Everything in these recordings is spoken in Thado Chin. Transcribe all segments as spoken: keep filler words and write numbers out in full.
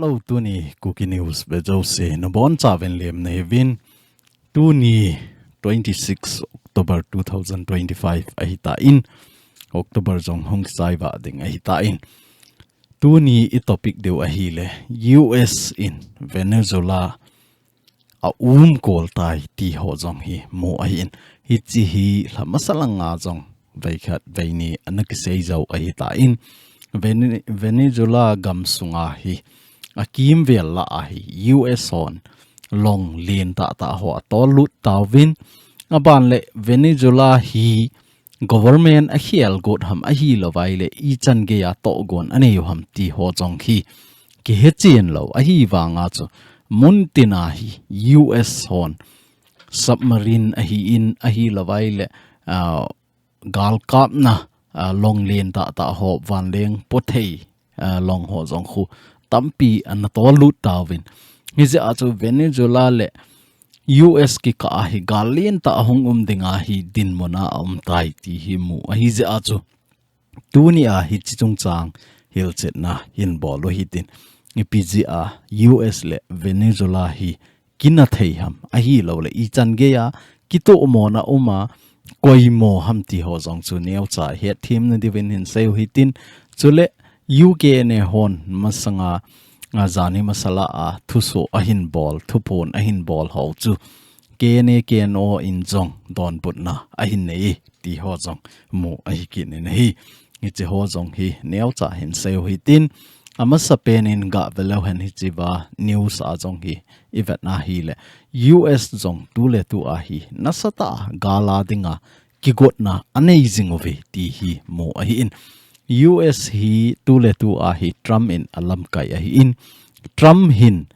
Hello, tuni Kuki News vejouse nabonchauvin lemna hiuvin. Tuni twenty-six October two thousand twenty-five ahitan, October jong hung chaiva ding ahitan. Tuni i topic diu ahile, U S in Venezuela aumkol tai ti ho jong hi mu ahin. Hiche hi lha masa langa jong veikhat veini ana kisei jou ahitan. Vene-, Venezuela gamsunga hi akimvel lah a hi U S hon long lentah tah ho atollut tauvin. Aban le Venezuela hi government akhel got ham ahilouvai le ichan geiya tohgon aneiu ham ti ho jong hi kihechen lou ahivanga chu muntina hi U S hon submarine ahin ahilouvai le, ah, galkapna, ah, long lentah tah ho vanleng pothei, ah, long ho jong khu tampi ana tollut tauvin. Hijeh a chu Venezuela le U S kikah a hi gal lentah hung um dinga hi dinmuna aum tai ti hi mu ahijeh a chu. Tuni a hiche chungchang hilchetna hin bol u hitin. Ipi jeh a U S le Venezuela hi kina thei ham ahilou le ichan geiya kitohmona uma koimo ham ti ho jong chu neocha hetthemna diuvin hin seiu hitin. Chule U K N A hon masanga, a, jani masala a thusoh ahin bol, thuphon ahin bol ho chu K N A K N O in jong donbutna ahin nei ti ho jong mu ahi kit in ahi. Hiche ho jong hi neocha hin seiu hitin, amasapen in gah veleu hen hichea news a jong hi ivet na hile, U S jong tuletua hi nasatah a gal a dinga kigotna anei jing uve ti hi mu ahin. U S hi tuletua hi Trump in alamkai ahin. Trump hin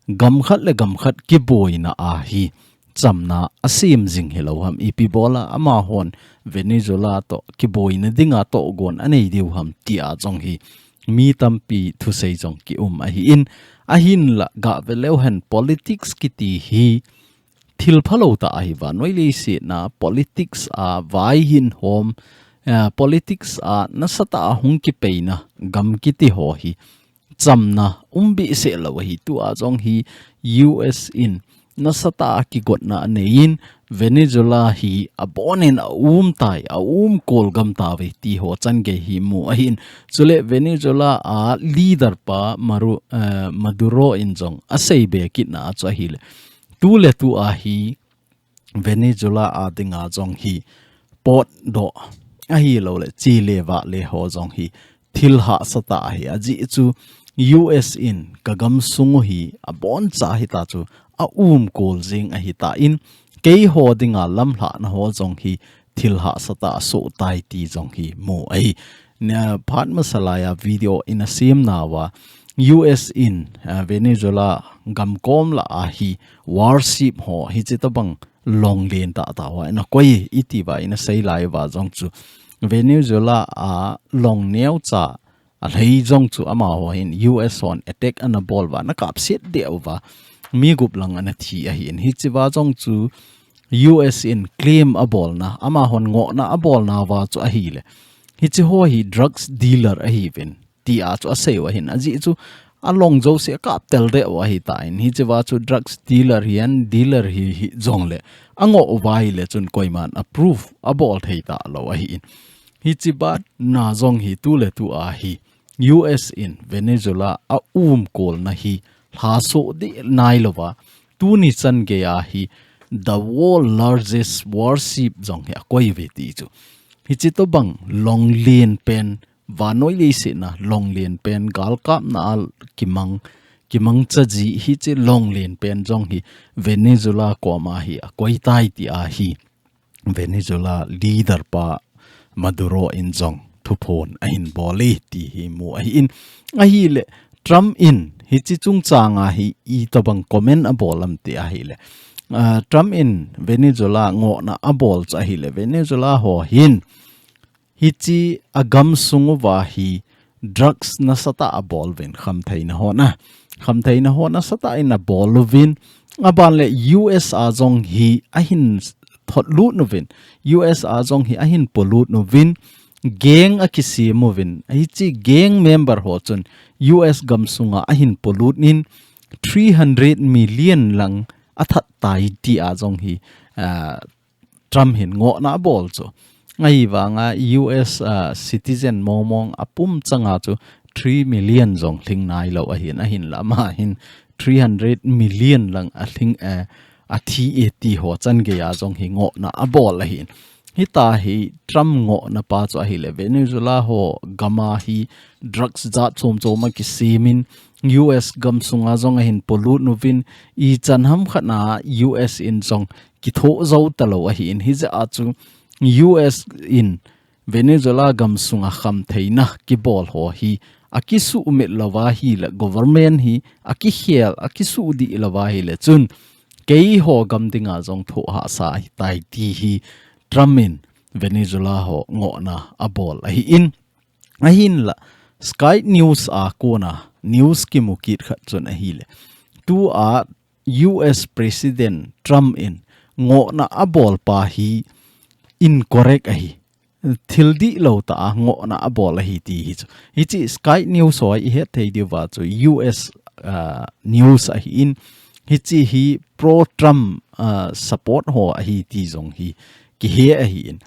gam khat le gam khat kiboina a hi chamna asem jing hilou ham, ipi bola amahon Venezuela toh kiboina dinga tohgon anei diu ham tia jong hi mi tampi thusei jong kium ahin. Ahinla gah veleu hen politics kiti hi thil phalou tah ahi, vannoi leiset a politics a vai hin hom, eh, politics a nasatah a hung kipeina gam kiti ho hi chamna um behseh lou ahi. Tua jong hi U S in nasatah a kigotna anei in, Venezuela hi abonin aum tai, aumkol gam tauve ti ho changei hi mu ahin. Chule Venezuela a leader pa Maru-, eh, Maduro in jong asei be kitna a chu ahile, tuletua hi Venezuela a dinga jong hi potdoh ahilou le chele vale ho jong hi thil hahsa tah ahi. Ajeh chu U S in ka gamsung u hi aboncha hita chu aumkol jing ahitan, keiho dinga lamlhahna ho jong hi thil hahsa tah a soh tai ti jong hi mu ahi. Nia, phat masa laiya video ina semnauva, U S in, ah, Venezuela gamkom lah a hi warship ho hiche tobang long lentah tah ho ina koi iti uva ina sei lai uva jong chu Venezuela a long neocha alhai jong chu amaho hin U S hon attack ana bol uva, ana kapset deh uva, mi gup lang ana thi ahin. Hichea jong chu U S in claim abolna, amahon ngohna abolnauva chu ahile, hiche ho hi drugs dealer ahiuvin tia chu aseiu ahin. Ajeh chu along jouse akaptel deh u ahitan, hichea chu drugs dealer hihen, dealer hi, hijongle angoh uva ahile chun koiman a proof abol thei talou ahin. Hiche bana jong hi tuletua hi U S in Venezuela aumkolna hi lhasoh deh nailouva, tuni changeiya hi the world largest warship jong hi akoi uve ti chu. Hiche tobang long len pen, vannoi leiset a long len pen, galkapna a kimang, kimangcha ji hiche long len pen jong hi Venezuela koma hi akoi tai tia hi Venezuela leader pa Maduro in jong thuphon ahin bol e ti hi mu ahin. Ahile Trump in hiche chungchanga hi itobang comment abol am ti ahile, ah, Trump in Venezuela ngohna abol chu ahile, Venezuela ho hin hiche agamsung uva hi drugs nasatah a abol uvin, khamtheina ho na. Khamtheina ho nasatah in abol uvin, aban le U S a jong hi ahin thotlut uvin, U S a jong hi ahin polut uvin, gang akisem uvin, hiche gang member ho chun U S gamsunga ahin polut in three hundred million lang athat tai ti a jong hi, ah, Trump hin ngohna abol chu. Ahivanga U S, ah, citizen mongmong apum changa chu three million jong lhing nailou ahin, ahinla ama hin three hundred million lang alhing, eh, athi e ti ho changeiya jong hi ngohna abol ahin. Hitia hi Trump ngohna pa chu ahile Venezuela ho gama hi drugs jat chom chom akisem in U S gamsunga jong ahin polut uvin ichan hamkhat na U S in jong kitho jou talou ahin hijeh a chu U S in Venezuela gamsunga khamtheina kibol ho hi akisuhmil louva ahile government hi akikhel akisuhdih louva ahile chun keiho gam dinga jong thoh hahsa ahitai ti hi Trump in Venezuela ho ngohna abol ahin. Ahinla Sky News a kona news kimu kit khat chun ahile tua U S President Trump in ngohna abol pa hi incorrect ahi. Thil dihlou tah a ngohna abol ahi ti hi chu. Hiche Sky News ho ihet thei diuva chu U S, ah, news ahin. Hiche hi pro Trump, ah, support ho ahi ti jong hi kihe ahin.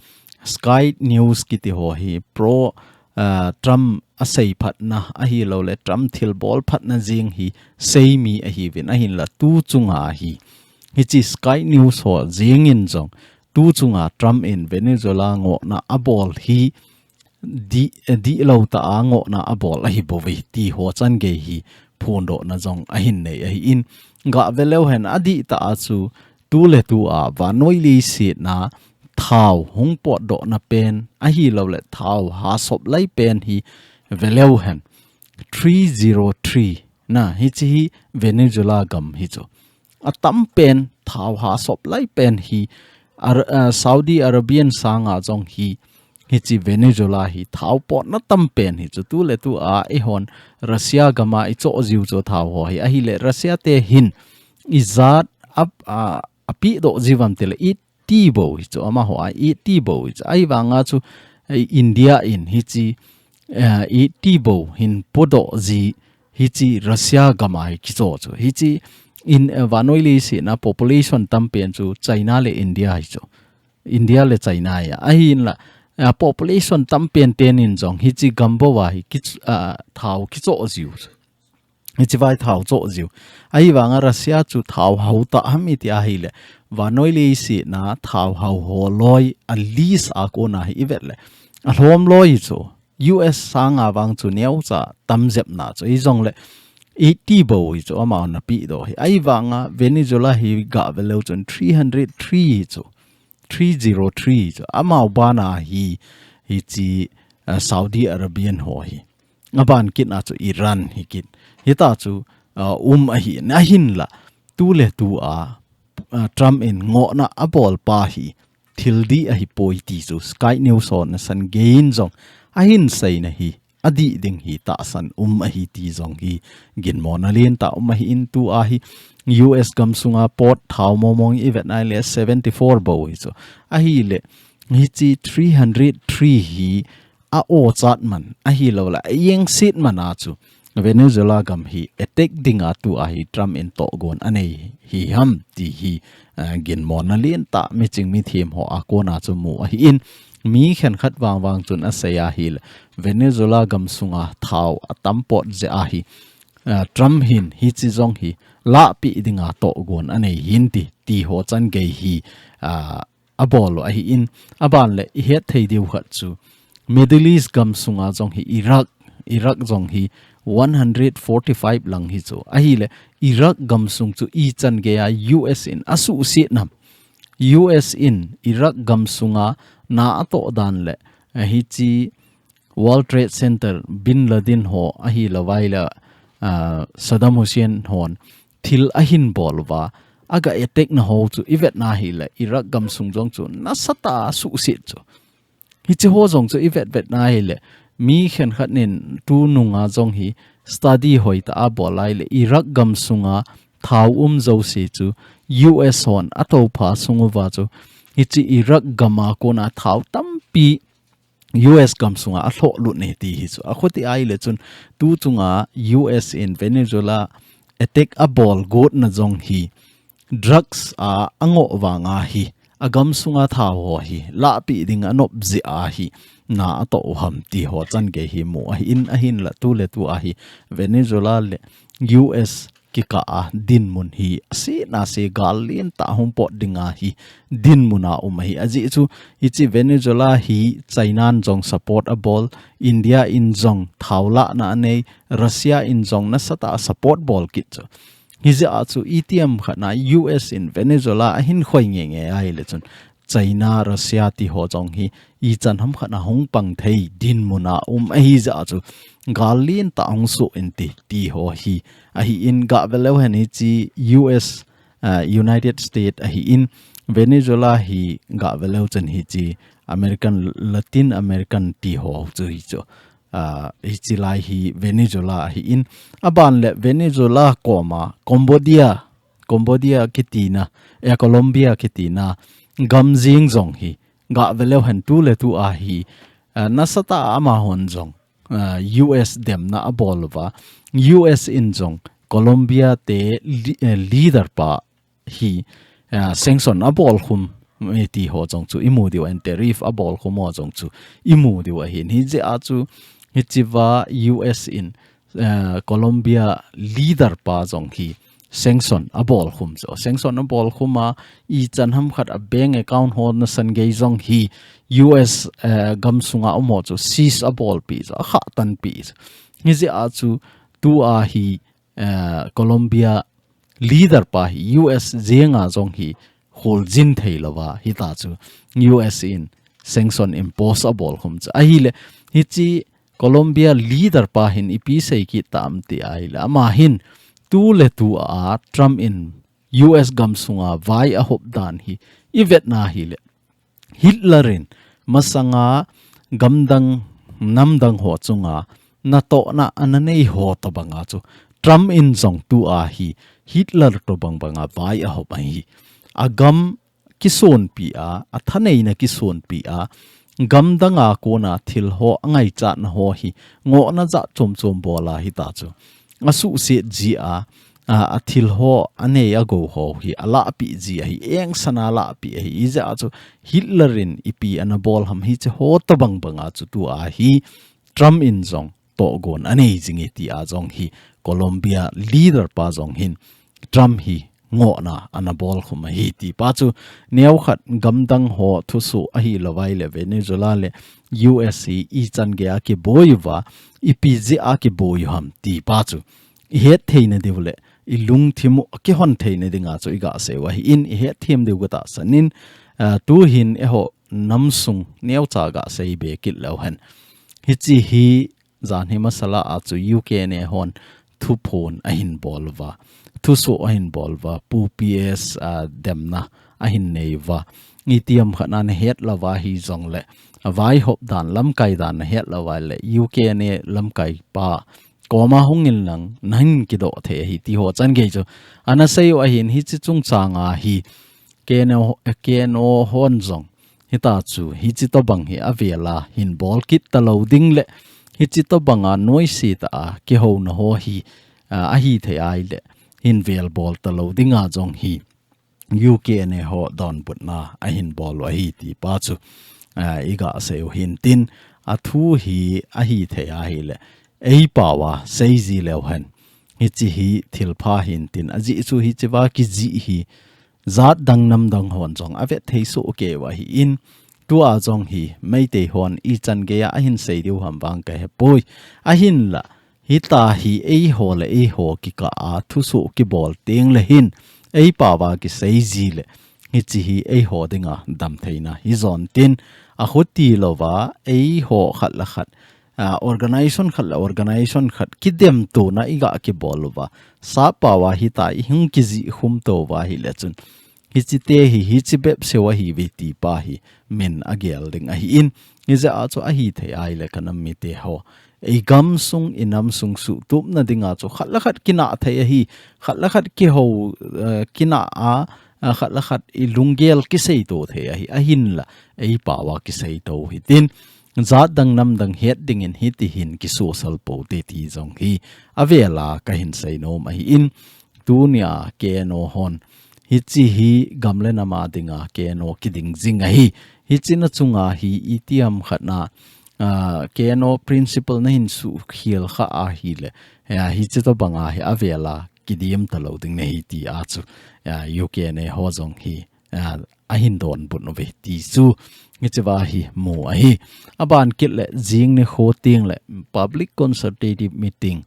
Sky News kiti ho hi pro, ah, Trump aseiphatna ahilouleh Trump thilbol phatna jeng hi seimi ahiuvin ahinla tu chunga hi. Hiche Sky News ho jeng in jong tu chunga Trump in Venezuela ngohna abol hi dih, eh, dihlou tah a ngohna abol ahibouve ti ho changei hi phondohna jong ahin nei ahin. Gah veleu hen adihtah a chu tuletua vannoi leiset na thao hung potdohna pen ahilouleh thao hasop lai pen hi veleu hen three zero three na hiche hi Venezuela gam hi chu. Atam pen thao hasop lai pen hi Ar-, ah, Saudi Arabian sanga jong hi hiche Venezuela hi thao potna tam pen hi chu tuletua eihon Russia gama ichoh jiu chu thao ho hi ahile Russia te hin ijat ap-, ah, apehdoh jiu vem tile eighty bou hi chu amaho a eighty bou hi chu ahivanga chu, eh, India in hiche, eh, eighty bou hin podoh ji hiche Russia gama hi kichoh chu. Hiche in, eh, vannoi leiset na population tam pen chu China le India hi chu. India le China ahi. Ahinla, eh, population tam pen tenin jong hiche gam bou a hi kich-, ah, thao kichoh jiu chu. Hiche vai thao choh jiu. Ahivanga Russia chu thao hao tah ham iti ahile vannoi leiset na thao hao ho loi a list a kona hi ivet le alhom loi chu. U S sanga vang chu neocha tam jep na chu hijongle eighty bou hi chu amaho na pehdoh hi. Ahivanga Venezuela hi gah veleu chun three hundred three hi chu. Three zero three hi chu. Amaho bana hi, hiche, ah, Saudi Arabian ho hi. Aban kit na chu Iran hi kit. Hitia chu, ah, um ahin, ahinla. Tuletua, ah, Trump in ngohna abol pa hi thil dih ahipoi ti chu Sky News hon asan gei in jong ahin seina hi adih ding hi tahsan um ahi ti jong hi ginmona lentah um ahin tua hi U S gamsunga pot thao mongmong ivet nai le seventy four bou hi chu. Ahile hiche three hundred three hi a-ochat man ahilouleh a-engset man a chu Venezuela gam hi attack dinga tua hi Trump in tohgon anei hi ham ti hi, eh, ginmona lentah miching mithem ho a kona chu mu ahin mi khenkhat vangvang chun asei ahile Venezuela gamsunga thao atam pot jeh a hi, eh, Trump hin hiche jong hi lahpeh dinga tohgon anei hin ti, ti ho changei hi, ah, abol u ahin, aban le ihet thei diu khat chu Middle East gamsunga jong hi Iraq, Iraq jong hi one hundred forty five lang hi chu. Ahile Iraq gamsung chu ichan geiya U S in asuhset nam. U S in Iraq gamsunga na atoh dan le, eh, hiche World Trade Center, Bin Laden ho ahilouvai le, ah, Saddam Hussein hon thil ahin bol uva, aga attack na ho chu ivet na hile Iraq gamsung jong chu nasatah a asuhset chu. Hiche ho jong chu ivet vet na hile mi khenkhat nin tununga jong hi study hoitah a bol a hile Iraq gamsunga thao um jouse chu U S hon atoupha sung uva chu hiche Iraq gama kona thao tampi U S gam sunga alhoh lut e ti hi chu. Akhuti ahile chun tu chunga U S in Venezuela attack abol gotna jong hi drugs a angoh vanga hi agam sunga thao ho hi lahpeh ding anop jeh ahi na atoh u ham ti ho changei hi mu ahin, ahinla tuletu ahi Venezuela le U S kikah a dinmun hi asina se gal lentah hung pot dinga hi dinmun a um ahi. Ajeh chu hiche Venezuela hi China in jong support abol, India in jong thao lahna anei, Russia in jong nasatah a support bol kit chu. Hijeh a chu itiham khat na U S in Venezuela ahin khoi ngeingei ahile chun China, Russia ti ho jong hi ichan ham khat na hung pang thei dinmun a um ahi jeh a chu gal lentah hung soh inte ti ho hi ahin, gah ve leu hen hiche U S, ah, United States ahin, Venezuela hi gah ve leu chun hiche American, Latin American ti ho chu hi chu, ah, hiche lai hi Venezuela ahin, aban le Venezuela koma Cambodia, Cambodia kitina, eh, Colombia kitina gam jeng jong hi gah ve leu hen tuletu ahi, ah, nasatah a amahon jong, ah, U S demna abol uva, U S in jong Colombia te li-, eh, leader pa hi, ah, sanction abol khum, eh, ti ho jong chu imu diu ahin, tariff abol khum ho jong chu imu diu ahin. Hijeh a chu hichea U S in, eh, Colombia leader pa jong hi sanction abol khum chu. Sanction abol khum a ichan ham khat a bank account ho nasan gei jong hi U S, eh, gam sunga um ho chu seize abolpi chu, akhah tanpi chu. Hijeh a chu tua hi, eh, Colombia leader pa hi U S jenga jong hi kholjin thei louva hita chu U S in sanction impose abol khum chu. Ahile hiche Colombia leader pa hin ipi sei kit tam ti ahile, ama hin tuletu a Trump in U S gam sunga vai ahop dan hi ivetna hile, Hitler in masanga gamdang namdang ho chunga natohna ana nei ho tobanga chu Trump in jong tua hi Hitler tobang banga vai ahop ahi. Agam kisonpi a, athaneina kisonpi a, gamdanga kona thil ho angaichatna ho hi ngohna jat chom chom bol a hita chu. Asuhset ji a, a, athil ho anei agou ho hi alahpeh ji ahi, engsana lahpeh ahi. Ijeh a chu Hitler in ipi ana bol ham hiche ho tobang banga chu tua hi Trump in jong tohgon anei jing e ti a jong hi Colombia leader pa jong hin Trump hi ngohna ana bol khum ahi ti pa chu, neokhat gamdang ho thusoh ahi louva ahile Venezuela le U S hi ichan gei a kiboi uva, ipi jeh a kiboi u ham ti pa chu ihet theina diu le ilungthim u akihon theina dinga chu iga sei u ahin, ihet them diu katahsan in, ah, tuhin eiho namsung neocha ga sei be kit leu hen. Hiche hi jan hi masala a chu U K N A hon thuphon ahin bol uva, thusoh ahin bol uva, Pu P S, ah, demna ahin nei uva. Itiham khat na nahet louva hijongle, vaihop dan, lamkai dan nahet louva le U K N A lamkai pa koma hung in lang nahin kidoh thei ahi ti ho changei chu ana sei u ahin, hiche chungchang a hi K N O, K N O hon jong hita chu hiche tobang hi avel a hin bol kit talou ding le hiche tobanga noise tah a kihouna ho hi, ah, ahi thei ahile hin vel bol talou dinga jong hi U K N A ho donbutna ahin bol u ahi ti pa chu, ah, iga sei u hin tin, athu hi ahi thei ahile eipao a sei ji leu hen. Hiche hi thilpha hin tin, ajeh chu hichea kijih hi jat dang nam dang hon jong avet thei soh kei u ahin, tua jong hi Meitei hon ichan gei a ahin sei diu ham vang kahepoi. Ahinla, hita hi eiho le eiho kikah a thusoh kibol teng le hin, eipao a kisei ji le, hiche hi eiho dinga damtheina hijon tin, akhuti louva, eiho khat le khat, ah, organization khat le organization khat kidemtona iga kibol uva, sappao a hita ihung kijih khum tou uva ahile chun, hiche te hi, hiche bep seu ahiuve ti pa hi min agel ding ahin, hijeh a chu ahi thei ahile kanam mite ho, ei gamsung, i namsung suhtupna dinga chu khat le khat kinah thei ahi, khat le khat kiho, eh, kinah a, ah, khat le khat i lunggel kiseito thei ahi, ahinla eipao a kiseito hitin, jat dang nam dang het dingin hiti hin kisosal pote ti jong hi avela kahin seinom ahin, tunia K N O hon hichi hi gam le nam a dinga K N O kiding jing ahi. Hichi na chunga hi itiham khat na, ah, K N O principle na hin suhkhel kha ahile, ah, hichi tobanga hi avela kidim talou ding nahi ti a chu, ah, U K N A ho jong hi, ah, ahin donbut uve ti chu hichiva hi mu ahi. Aban kit le jing nikho teng le public consultative meeting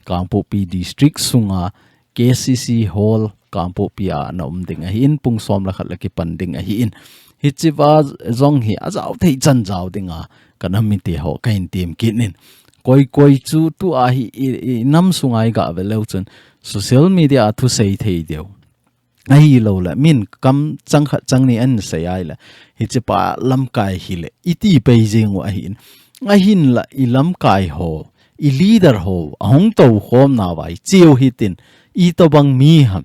Kangpokpi district sunga K C C hall Kangpokpi a na um ding ahin, pung som le khat le kipan ding ahin. Hichiva jong hi ajao thei chan jao dinga kana mite ho kahin tem kit in. Koi koi chu tua hi i, i nam sunga i gah ve leu chun social media a thusei thei diu. Ahilou le, min kam chang khat chang ni ahin sei ahile, hichipa lamkai hile, iti pei jing u ahin. Ahinla i lamkai ho, i leader ho, ahung tou khom nauva i cheu hitin, itobang mi ham.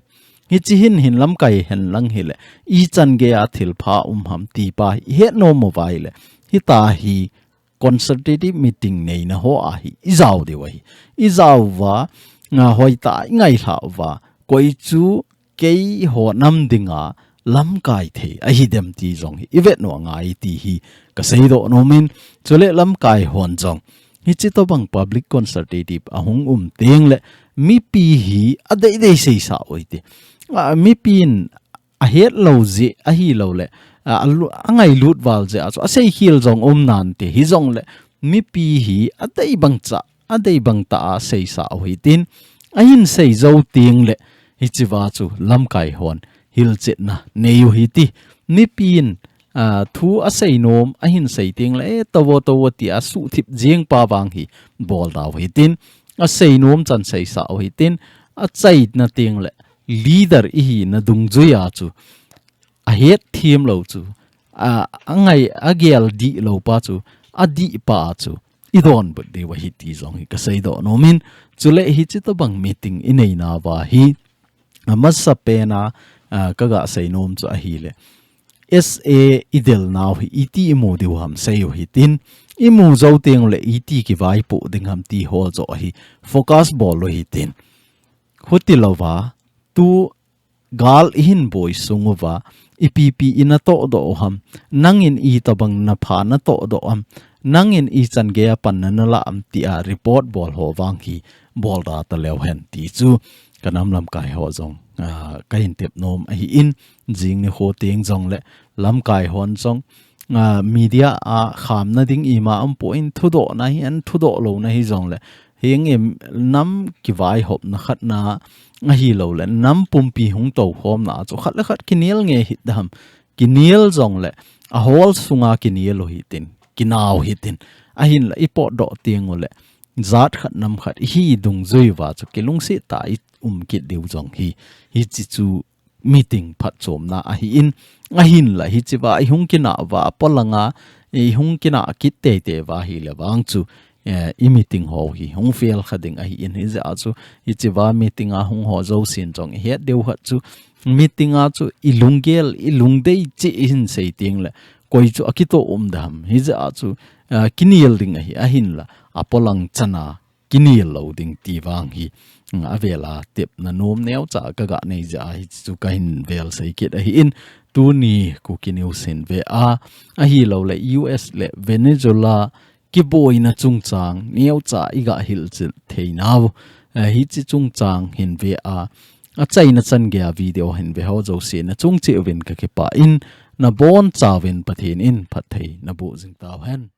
Hichi hin hin lamkai hen lang hile, ichan geiya thilpha um ham tipa hi het nom uva ahile, hita hi consultative meeting neina ho a hi i jao diu ahi. I jao uva, nga hoitah i ngailhah uva, koi chu keiho nam dinga lamkai thei ahi dem ti jong hi i vet nom angai ti hi ka seidoh nom in, chule lamkai hon jong hichi tobang public consultative ahung um teng le mipi hi adeidei seisah u hite. Ah, mipin ahet lou jeh ahilou le, a, a lu-, angailut val jeh a chu aseikhel jong um nante, hijongle mipi hi adei bang cha, adei bang tah a seisah u hitin, ahin sei jou teng le hichiva chu lamkai hon hilchetna nei u hite. Mipin, a, thu asei nom ahin sei teng le, e, tovo tovo tia suhthip jing pa vang hi bol da u hitin, asei nom chan seisah u hitin, achaina teng le leader ihina dungjuia chu ahet them lou chu, a, angai, agel dih lou pa chu, adih pa chu i donbut diu ahi ti jong hi ka seidoh nom in, chule hichi tobang meeting i nei nauva hi, a, masapen a, a, ka ga sei nom chu ahile, S A i del nau hi iti i mu diu ham sei u hitin, i mu jou teng le iti kivaipoh ding ham ti ho joh hi focus bol u hitin. Huti louva, tu gal i hin boi sung uva, ipi ipi i na tohdoh u ham, nangin itobang na pha na tohdoh am, nangin ichan geiya panna na la am tia report bol ho vang hi bol da taleu hen ti chu ka nam lamkai ho jong, ah, ka hin tep nom ahin, jing nikho teng jong le lamkai hon jong, ah, media a khamna ding ima umpon thudohna hi an thudoh louna hijong le, henge nam kivaihopna khatna ahilou le, nam pumpi hung toukhomna chu khat le khat kinel nge hih dam, kinel jong le, a hall sunga kinel u hitin, kinau hitin, ahin le i potdoh teng u le, jat khat nam khat hi dungjui uva chu kilungset tah a i um kit diu jong hi, hichi chu meeting phatchomna ahin, ahin la hichi uva i hung kinah uva, polanga i hung kinah kit teitei uva ahile vang chu, eh, i meeting ho hi hung fail kha ding ahin, hijeh a chu hichi uva meeting a hung ho jousen jong i het diu khat chu meeting a chu i lunggel, i lungdei cheh i hin sei teng le, koi chu akitoh um dam, hijeh a chu, eh, kinel ding ahi, ahin la a polang chana kinel lou ding ti vang hi, mm, avela tepna nom neocha ka ga nei jeh a hichu ka hin vel sei kit ahin, tuni Kuki News hin ve a, ahilou le U S le Venezuela kiboina chungchang neocha i ga hilchet theinau, eh, hichi chungchang hin ve a, achaina chan geiya video hin ve ho jouse na chung cheh uvin ka kipah in, na bonchauvin Pathen in phatthei na boh jing tauhen.